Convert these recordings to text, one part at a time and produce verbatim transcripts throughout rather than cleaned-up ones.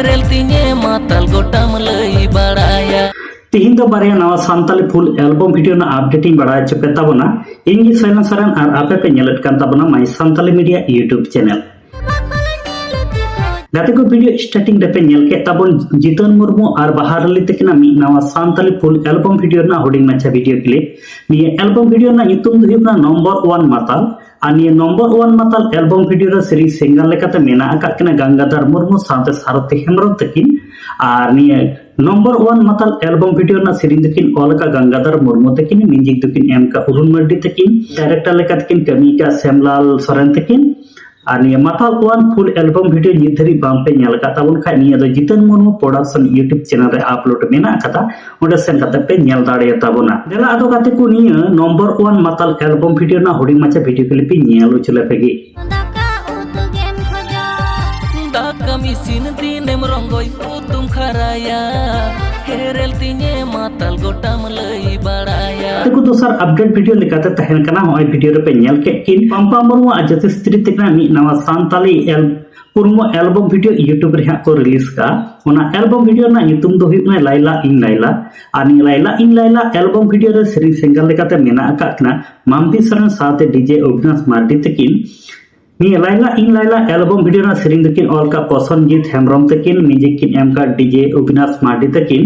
Rail ᱛᱤᱧᱮ ᱢᱟᱛᱟᱞ ᱜᱚᱴᱟᱢ ᱞᱟᱹᱭ ᱵᱟᱲᱟᱭᱟ᱾ ᱛᱤᱦᱤᱧ ᱫᱚ ᱵᱟᱨᱭᱟ ᱱᱟᱣᱟ ᱥᱟᱱᱛᱟᱞᱤ ᱯᱷᱩᱞ ᱮᱞᱵᱚᱢ ᱵᱷᱤᱰᱤᱭᱳ ᱨᱮᱱᱟᱜ ᱟᱯᱰᱮᱴ ᱤᱧ ᱵᱟᱲᱟᱭ ᱦᱚᱪᱚ ᱯᱮ ᱛᱟᱵᱚᱱᱟ᱾ ᱤᱧ ᱜᱮ ᱥᱟᱭᱞᱮᱱ ᱥᱚᱨᱮᱱ ᱟᱨ ᱟᱯᱮ ᱯᱮ ᱧᱮᱞᱮᱫ ᱠᱟᱱ ᱛᱟᱵᱚᱱᱟ ᱢᱟᱭ ᱥᱟᱱᱛᱟᱞᱤ ᱢᱤᱰᱤᱭᱟ YouTube ᱪᱮᱱᱮᱞ᱾ ᱜᱟᱛᱮ ᱠᱚ, ᱵᱷᱤᱰᱤᱭᱳ ᱥᱴᱟᱨᱴᱤᱝ ᱨᱮᱯᱮ ᱧᱮᱞ ᱠᱮᱫ ᱛᱟᱵᱚᱱ ᱡᱤᱛᱚᱱ ᱢᱩᱨᱢᱩ ᱟᱨ ᱵᱟᱦᱟ ᱨᱟᱹᱞᱤ ᱛᱟᱹᱠᱤᱱᱟᱜ ᱢᱤᱫ ᱱᱟᱣᱟ ᱥᱟᱱᱛᱟᱞᱤ ᱯᱷᱩᱞ ᱮᱞᱵᱚᱢ ᱵᱷᱤᱰᱤᱭᱳ ᱨᱮᱱᱟᱜ ᱦᱩᱰᱤᱧ ᱢᱟᱪᱷᱟ ᱵᱷᱤᱰᱤᱭᱳ ᱠᱞᱤᱯ᱾ ᱱᱤᱭᱟᱹ ᱮᱞᱵᱚᱢ ᱵᱷᱤᱰᱤᱭᱳ ᱨᱮᱱᱟᱜ ᱧᱩᱛᱩᱢ ᱫᱚ ᱦᱩᱭᱩᱜ ᱠᱟᱱᱟ ᱱᱚᱢᱵᱚᱨ ᱚᱣᱟᱱ ᱢᱟᱛᱟᱞ᱾ ᱟᱨ ᱱᱤᱭᱟᱹ ᱱᱚᱢᱵᱚᱨ ᱚᱣᱟᱱ ᱢᱟᱛᱟᱞ ᱮᱞᱵᱚᱢ ᱵᱷᱤᱰᱤᱭᱳ ᱨᱮ ᱥᱮᱨᱮᱧ ᱥᱤᱝᱜᱟᱨ ᱞᱮᱠᱟᱛᱮ ᱢᱮᱱᱟᱜ ᱟᱠᱟᱫ ᱠᱤᱱᱟ ᱜᱟᱝᱜᱟᱫᱷᱟᱨ ᱢᱩᱨᱢᱩ ᱥᱟᱶᱛᱮ ᱥᱟᱨᱚᱛᱷᱤ ᱦᱮᱢᱵᱨᱚᱢ ᱛᱟᱹᱠᱤᱱ᱾ ᱟᱨ ᱱᱤᱭᱟᱹ ᱱᱚᱢᱵᱚᱨ ᱚᱣᱟᱱ ᱢᱟᱛᱟᱞ ᱮᱞᱵᱚᱢ ᱵᱷᱤᱰᱤᱭᱳ ᱨᱮᱱᱟᱜ ᱥᱮᱨᱮᱧ ᱫᱚᱠᱤᱱ ᱚᱞ ᱟᱠᱟᱫ ᱜᱟᱝᱜᱟᱫᱷᱟᱨ ᱢᱩᱨᱢᱩ ᱛᱟᱹᱠᱤᱱ, ᱢᱤᱣᱡᱤᱠ ᱫᱚᱠᱤᱱ ᱮᱢ ᱟᱠᱟᱫ ᱚᱨᱩᱱ ᱢᱟᱨᱰᱤ ᱛᱟᱹᱠᱤᱱ, ᱰᱟᱭᱨᱮᱠᱴᱚᱨ ᱞᱮᱠᱟᱛᱮᱠᱤᱱ ᱠᱟᱹᱢᱤ ᱟᱠᱟᱫ ᱥᱮᱢᱞᱟᱞ ᱥᱚᱨᱮᱱ ᱛᱟᱹᱠᱤᱱ᱾ ᱟᱨ ᱱᱤᱭᱟᱹ ᱢᱟᱛᱟᱞ ᱚᱣᱟᱱ ᱯᱷᱩᱞ ᱮᱞᱵᱚᱢ ᱵᱷᱤᱰᱤᱭᱳ ᱱᱤᱛ ᱫᱷᱟᱹᱵᱤᱡ ᱵᱟᱝ ᱯᱮ ᱧᱮᱞ ᱟᱠᱟᱫ ᱛᱟᱵᱚᱱ ᱠᱷᱟᱡ, ᱱᱤᱭᱟᱹ ᱫᱚ ᱡᱤᱛᱚᱱ ᱢᱩᱨᱢᱩ ᱯᱨᱚᱰᱟᱠᱥᱚᱱ YouTube ᱪᱮᱱᱮᱞ ᱨᱮ ᱟᱯᱞᱳᱰ ᱢᱮᱱᱟᱜ ᱟᱠᱟᱫᱟ, ᱚᱸᱰᱮ ᱥᱮᱱ ᱠᱟᱛᱮ ᱯᱮ ᱧᱮᱞ ᱫᱟᱲᱮᱭᱟᱛᱟ ᱵᱚᱱᱟ᱾ ᱫᱮᱞᱟ ᱟᱫᱚ ᱜᱟᱛᱮ ᱠᱚ, ᱱᱤᱭᱟᱹ ᱱᱚᱢᱵᱚᱨ ᱚᱣᱟᱱ ᱢᱟᱛᱟᱞ ᱮᱞᱵᱚᱢ ᱵᱷᱤᱰᱤᱭᱳ ᱨᱮᱱᱟᱜ ᱦᱩᱰᱤᱧ ᱢᱟᱪᱷᱟ ᱵᱷᱤᱰᱤᱭᱳ ᱠᱞᱤᱯ ᱤᱧ ᱧᱮᱞ ᱦᱚᱪᱚ ᱞᱮᱯᱮ ᱜᱮ᱾ ᱫᱟᱠᱟ ᱩᱛᱩ ᱜᱮᱢ ᱠᱷᱚᱡᱚᱜ᱾ ᱫᱟᱠᱟᱢ ᱤᱥᱤᱱ ᱫᱤᱱᱮᱢ ᱨᱚᱝᱜᱚᱭ ᱩᱛᱩᱢ ᱠᱷᱟᱨᱟᱭᱟ᱾ ᱦᱮᱨᱮᱞ ᱛᱤᱧᱮ ᱢᱟᱛᱟᱞ ᱜᱚᱴᱟᱢ ᱞᱟᱹᱭ ᱵᱟᱲᱟᱭᱟ᱾ ᱜᱟᱛᱮ ᱠᱚ, ᱫᱚᱥᱟᱨ ᱟᱯᱰᱮᱴ ᱵᱷᱤᱰᱤᱭᱳ ᱞᱮᱠᱟᱛᱮ ᱛᱟᱦᱮᱱ ᱠᱟᱱᱟ, ᱱᱚᱜᱼᱚᱭ ᱵᱷᱤᱰᱤᱭᱳ ᱨᱮᱯᱮ ᱧᱮᱞ ᱠᱮᱫ ᱠᱤᱱ ᱯᱟᱢᱯᱟ ᱢᱩᱨᱢᱩ ᱟᱨ ᱡᱟᱹᱛᱤ ᱥᱛᱨᱤ ᱛᱟᱹᱠᱤᱱᱟᱜ ᱢᱤᱫ ᱱᱟᱣᱟ ᱥᱟᱱᱛᱟᱞᱤ ᱮᱞ ᱯᱩᱨᱢᱚ ᱮᱞᱵᱚᱢ ᱵᱷᱤᱰᱤᱭᱳ YouTube ᱨᱮ ᱦᱟᱸᱜ ᱠᱚ ᱨᱤᱞᱤᱡᱽ ᱠᱟᱜᱼᱟ᱾ ᱚᱱᱟ ᱮᱞᱵᱚᱢ ᱵᱷᱤᱰᱤᱭᱳ ᱨᱮᱱᱟᱜ ᱧᱩᱛᱩᱢ ᱫᱚ ᱦᱩᱭᱩᱜ ᱠᱟᱱᱟ ᱞᱟᱭᱞᱟ ᱤᱧ ᱞᱟᱭᱞᱟ᱾ ᱟᱨ ᱱᱤᱭᱟᱹ ᱞᱟᱭᱞᱟ ᱤᱧ ᱞᱟᱭᱞᱟ ᱮᱞᱵᱚᱢ ᱵᱷᱤᱰᱤᱭᱳ ᱨᱮ ᱥᱮᱨᱮᱧ ᱥᱤᱝᱜᱟᱨ ᱞᱮᱠᱟᱛᱮ ᱢᱮᱱᱟᱜ ᱟᱠᱟᱫ ᱠᱤᱱᱟ ᱢᱟᱢᱯᱤ ᱥᱚᱨᱮᱱ ᱥᱟᱶᱛᱮ ᱰᱤᱡᱮ ᱚᱵᱤᱱᱟᱥ ᱢᱟᱨᱰᱤ ᱛᱟᱹᱠᱤᱱ᱾ ᱱᱤᱭᱟᱹ ᱞᱟᱭᱞᱟ ᱤᱧ ᱞᱟᱭᱞᱟ ᱮᱞᱵᱚᱢ ᱵᱷᱤᱰᱤᱭᱳ ᱨᱮᱱᱟᱜ ᱥᱮᱨᱮᱧ ᱫᱚᱠᱤᱱ ᱚᱞ ᱠᱟᱜ ᱯᱨᱚᱥᱚᱱᱡᱤᱛ ᱦᱮᱢᱵᱨᱚᱢ ᱛᱟᱹᱠᱤᱱ, ᱢᱤᱣᱡᱤᱠ ᱠᱤᱱ ᱮᱢ ᱠᱟᱜ ᱰᱤᱡᱮ ᱚᱵᱤᱱᱟᱥ ᱢᱟᱨᱰᱤ ᱛᱟᱹᱠᱤᱱ᱾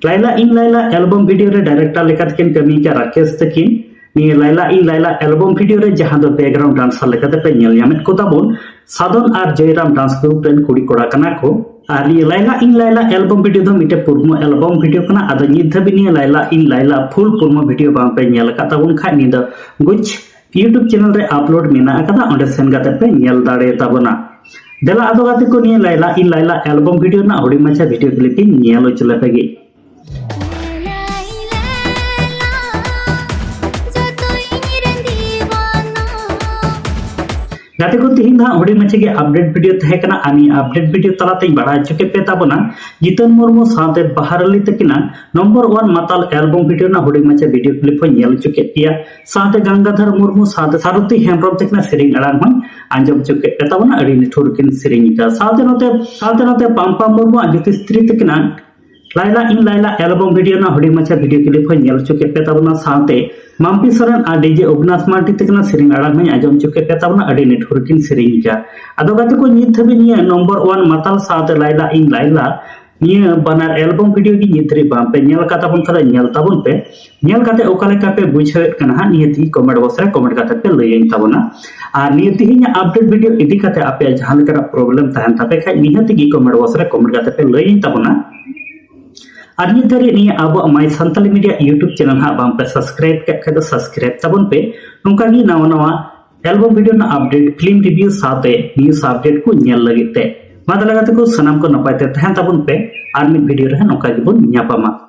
ᱞᱟᱭᱞᱟ ᱤᱧ ᱞᱟᱭᱞᱟ ᱮᱞᱵᱚᱢ ᱵᱷᱤᱰᱤᱭᱳ ᱨᱮ ᱰᱟᱭᱨᱮᱠᱴᱚᱨ ᱞᱮᱠᱟᱛᱮᱠᱤᱱ ᱠᱟᱹᱢᱤ ᱠᱟᱜ ᱨᱟᱠᱮᱥ ᱛᱟᱹᱠᱤᱱ᱾ ᱱᱤᱭᱟᱹ ᱞᱟᱭᱞᱟ ᱤᱧ ᱞᱟᱭᱞᱟ ᱮᱞᱵᱚᱢ ᱵᱷᱤᱰᱤᱭᱳ ᱨᱮ ᱡᱟᱦᱟᱸ ᱫᱚ ᱵᱮᱠᱜᱨᱟᱣᱩᱱᱰ ᱰᱟᱱᱥᱟᱨ ᱞᱮᱠᱟᱛᱮ ᱯᱮ ᱧᱮᱞ ᱧᱟᱢᱮᱫ ᱠᱚ ᱛᱟᱵᱚᱱ, ᱥᱟᱫᱚᱱ ᱟᱨ ᱡᱚᱭᱨᱟᱢ ᱰᱟᱱᱥ ᱜᱨᱩᱯ ᱨᱮᱱ ᱠᱩᱲᱤ ᱠᱚᱲᱟ ᱠᱟᱱᱟ ᱠᱚ᱾ ᱟᱨ ᱱᱤᱭᱟᱹ ᱞᱟᱭᱞᱟ ᱤᱧ ᱞᱟᱭᱞᱟ ᱮᱞᱵᱚᱢ ᱵᱷᱤᱰᱤᱭᱳ ᱫᱚ ᱢᱤᱫᱴᱮᱱ ᱯᱩᱨᱢᱚ ᱮᱞᱵᱚᱢ ᱵᱷᱤᱰᱤᱭᱳ ᱠᱟᱱᱟ᱾ ᱟᱫᱚ ᱱᱤᱛ ᱫᱷᱟᱹᱵᱤᱡ ᱱᱤᱭᱟᱹ ᱞᱟᱭᱞᱟ ᱤᱧ ᱞᱟᱭᱞᱟ ᱯᱷᱩᱞ ᱯᱩᱨᱢᱚ ᱵᱷᱤᱰᱤᱭᱳ ᱵᱟᱝ ᱯᱮ ᱧᱮᱞ ᱟᱠᱟᱫ ᱛᱟᱵᱚᱱ ᱠᱷᱟᱡ, ᱱᱤᱭᱟᱹ ᱫᱚ ᱜᱩᱪ YouTube ᱪᱮᱱᱮᱞ ᱨᱮ ᱟᱯᱞᱳᱰ ᱢᱮᱱᱟᱜ ᱟᱠᱟᱫᱟ, ᱚᱸᱰᱮ ᱥᱮᱱ ᱠᱟᱛᱮ ᱯᱮ ᱧᱮᱞ ᱫᱟᱲᱮᱭᱟᱛᱟ ᱵᱚᱱᱟ᱾ ᱫᱮᱞᱟ ᱟᱫᱚ ᱜᱟᱛᱮ ᱠᱚ, ᱱᱤᱭᱟᱹ ᱞᱟᱭᱞᱟ ᱤᱧ ᱞᱟᱭᱞᱟ ᱮᱞᱵᱚᱢ ᱵᱷᱤᱰᱤᱭᱳ ᱨᱮᱱᱟᱜ ᱦᱩᱰᱤᱧ ᱢᱟᱪᱷᱟ ᱵᱷᱤᱰᱤᱭᱳ ᱠᱞᱤᱯ ᱤᱧ ᱧᱮᱞ ᱦᱚᱪᱚ ᱞᱮᱯᱮ ᱜᱮ᱾ ᱜᱟᱛᱮ ᱠᱚ, ᱛᱤᱦᱤᱧ ᱫᱚ ᱦᱟᱸᱜ ᱦᱩᱰᱤᱧ ᱢᱟᱪᱷᱟ ᱜᱮ ᱟᱯᱰᱮᱴ ᱵᱷᱤᱰᱤᱭᱳ ᱛᱟᱦᱮᱸ ᱠᱟᱱᱟ᱾ ᱟᱨ ᱱᱤᱭᱟᱹ ᱟᱯᱰᱮᱴ ᱵᱷᱤᱰᱤᱭᱳ ᱛᱟᱞᱟᱛᱮᱧ ᱵᱟᱲᱟᱭ ᱦᱚᱪᱚ ᱠᱮᱫ ᱯᱮ ᱛᱟᱵᱚᱱᱟ ᱡᱤᱛᱚᱱ ᱢᱩᱨᱢᱩ ᱥᱟᱶᱛᱮ ᱵᱟᱦᱟᱨ ᱟᱞᱤ ᱛᱟᱹᱠᱤᱱᱟᱜ ᱱᱚᱢᱵᱚᱨ ᱳᱣᱟᱱ ᱢᱟᱛᱟᱞ ᱮᱞᱵᱚᱢ ᱵᱷᱤᱰᱤᱭᱳ ᱨᱮᱱᱟᱜ ᱦᱩᱰᱤᱧ ᱢᱟᱪᱷᱟ ᱵᱷᱤᱰᱤᱭᱳ ᱠᱞᱤᱯ ᱦᱚᱸᱧ ᱧᱮᱞ ᱦᱚᱪᱚ ᱠᱮᱫ ᱯᱮᱭᱟ᱾ ᱥᱟᱶᱛᱮ ᱜᱟᱝᱜᱟᱫᱷᱚᱨ ᱢᱩᱨᱢᱩ ᱥᱟᱶᱛᱮ ᱥᱟᱨᱚᱛᱷᱤ ᱦᱮᱢᱵᱨᱚᱢ ᱛᱟᱹᱠᱤᱱᱟᱜ ᱥᱮᱨᱮᱧ ᱟᱲᱟᱝ ᱦᱚᱸᱧ ᱟᱸᱡᱚᱢ ᱦᱚᱪᱚ ᱠᱮᱫ ᱯᱮ ᱛᱟᱵᱚᱱᱟ᱾ ᱟᱹᱰᱤ ᱱᱤᱴᱷᱩᱨ ᱠᱤᱱ ᱥᱮᱨᱮᱧ ᱟᱠᱟᱫᱟ᱾ ᱥᱟᱶᱛᱮ ᱱᱚᱛᱮ ᱥᱟᱶᱛᱮ ᱱᱚᱛᱮ ᱯᱟᱢᱯᱟ ᱢᱩᱨᱢᱩ ᱟᱨ ᱡᱳᱛᱤᱥᱨᱤ ᱛᱟᱹᱠᱤᱱᱟᱜ ᱞᱟᱭᱞᱟ ᱤᱧ ᱞᱟᱭᱞᱟ ᱮᱞᱵᱚᱢ ᱵᱷᱤᱰᱤᱭᱳ ᱨᱮᱱᱟᱜ ᱦᱩᱰᱤᱧ ᱢᱟᱪᱷᱟ ᱵᱷᱤᱰᱤᱭᱳ ᱠᱞᱤᱯ ᱦᱚᱸᱧ ᱧᱮᱞ ᱦᱚᱪᱚ ᱠᱮᱫ ᱯᱮ ᱛᱟᱵᱚᱱᱟ᱾ ᱥᱟᱶᱛᱮ ᱢᱟᱢᱯᱤ ᱥᱚᱨᱮᱱ ᱟᱨ ᱰᱤᱡᱮ ᱚᱵᱤᱱᱟᱥ ᱢᱟᱨᱰᱤ ᱛᱟᱹᱠᱤᱱᱟᱜ ᱥᱮᱨᱮᱧ ᱟᱲᱟᱝ ᱦᱚᱸᱧ ᱟᱸᱡᱚᱢ ᱦᱚᱪᱚ ᱠᱮᱫ ᱯᱮ ᱛᱟᱵᱚᱱᱟ᱾ ᱟᱹᱰᱤ ᱱᱤᱴᱷᱩᱨ ᱠᱤᱱ ᱥᱮᱨᱮᱧ ᱟᱠᱟᱫᱟ᱾ ᱟᱫᱚ ᱜᱟᱛᱮ ᱠᱚ, ᱱᱤᱛ ᱫᱷᱟᱹᱵᱤᱡ ᱱᱤᱭᱟᱹ ᱱᱚᱢᱵᱚᱨ ᱳᱣᱟᱱ ᱢᱟᱛᱟᱞ ᱥᱟᱶᱛᱮ ᱞᱟᱭᱞᱟ ᱤᱧ ᱞᱟᱭᱞᱟ ᱱᱤᱭᱟᱹ ᱵᱟᱱᱟᱨ ᱮᱞᱵᱚᱢ ᱵᱷᱤᱰᱤᱭᱳ ᱜᱮ ᱱᱤᱛ ᱫᱷᱟᱹᱵᱤᱡ ᱵᱟᱝ ᱯᱮ ᱧᱮᱞ ᱟᱠᱟᱫ ᱛᱟᱵᱚᱱ ᱠᱷᱟᱱ ᱧᱮᱞ ᱛᱟᱵᱚᱱ ᱯᱮ᱾ ᱧᱮᱞ ᱠᱟᱛᱮ ᱚᱠᱟ ᱞᱮᱠᱟ ᱯᱮ ᱵᱩᱡᱷᱟᱹᱣᱮᱫ ᱠᱟᱱᱟ ᱦᱟᱸᱜ, ᱱᱤᱦᱟᱹᱛ ᱜᱮ ᱠᱚᱢᱮᱱᱴ ᱵᱚᱠᱥ ᱨᱮ ᱠᱚᱢᱮᱱᱴ ᱠᱟᱛᱮ ᱯᱮ ᱞᱟᱹᱭᱟᱹᱧ ᱛᱟᱵᱚᱱᱟ᱾ ᱟᱨ ᱱᱤᱭᱟᱹ ᱛᱮᱦᱮᱧᱟᱜ ᱟᱯᱰᱮᱴ ᱵᱷᱤᱰᱤᱭᱳ ᱤᱫᱤ ᱠᱟᱛᱮ ᱟᱯᱮᱭᱟᱜ ᱡᱟᱦᱟᱸ ᱞᱮᱠᱟᱱᱟᱜ ᱯᱨᱚᱵᱞᱮᱢ ᱛᱟᱦᱮᱱ ᱛᱟᱯᱮ ᱠᱷᱟᱡ, ᱱᱤᱦᱟᱹᱛ ᱜᱮ ᱠᱚᱢᱮᱱᱴ ᱵᱚᱠᱥ ᱨᱮ ᱠᱚᱢᱮᱱᱴ ᱠᱟᱛᱮ ᱯᱮ ᱞᱟᱹᱭᱟᱹᱧ ᱛᱟᱵᱚᱱᱟ᱾ ᱟᱨ ᱱᱤᱛ ᱫᱷᱟᱹᱨᱤᱡ ᱱᱤᱭᱟᱹ ᱟᱵᱚᱣᱟᱜ My Santali Media YouTube channel ᱦᱟᱸᱜ ᱵᱟᱝ ᱯᱮ ᱥᱟᱵᱥᱠᱨᱟᱭᱤᱵ ᱠᱟᱜ ᱠᱷᱟᱡ ᱫᱚ ᱥᱟᱵᱥᱠᱨᱟᱭᱤᱵ ᱛᱟᱵᱚᱱ ᱯᱮ᱾ ᱱᱚᱝᱠᱟ ᱜᱮ ᱱᱟᱣᱟ ᱱᱟᱣᱟ ᱮᱞᱵᱚᱢ ᱵᱷᱤᱰᱤᱭᱳ ᱨᱮᱱᱟᱜ ᱟᱯᱰᱮᱴ, ᱯᱷᱤᱞᱢ ᱨᱤᱵᱷᱤᱭᱩ ᱥᱟᱶᱛᱮ ᱱᱤᱭᱩᱡ ᱟᱯᱰᱮᱴ ᱠᱚ ᱧᱮᱞ ᱞᱟᱹᱜᱤᱫ ᱛᱮ᱾ ᱢᱟ ᱛᱟᱦᱞᱮ ᱜᱟᱛᱮ ᱠᱚ, ᱥᱟᱱᱟᱢ ᱠᱚ ᱱᱟᱯᱟᱭ ᱛᱮ ᱛᱟᱦᱮᱱ ᱛᱟᱵᱚᱱ ᱯᱮ᱾ ᱟᱨ ᱢᱤᱫ ᱵᱷᱤᱰᱤᱭᱳ ᱨᱮ ᱦᱟᱸᱜ ᱱᱚᱝᱠᱟ ᱜᱮᱵᱚᱱ ᱧᱟᱯᱟᱢᱟ᱾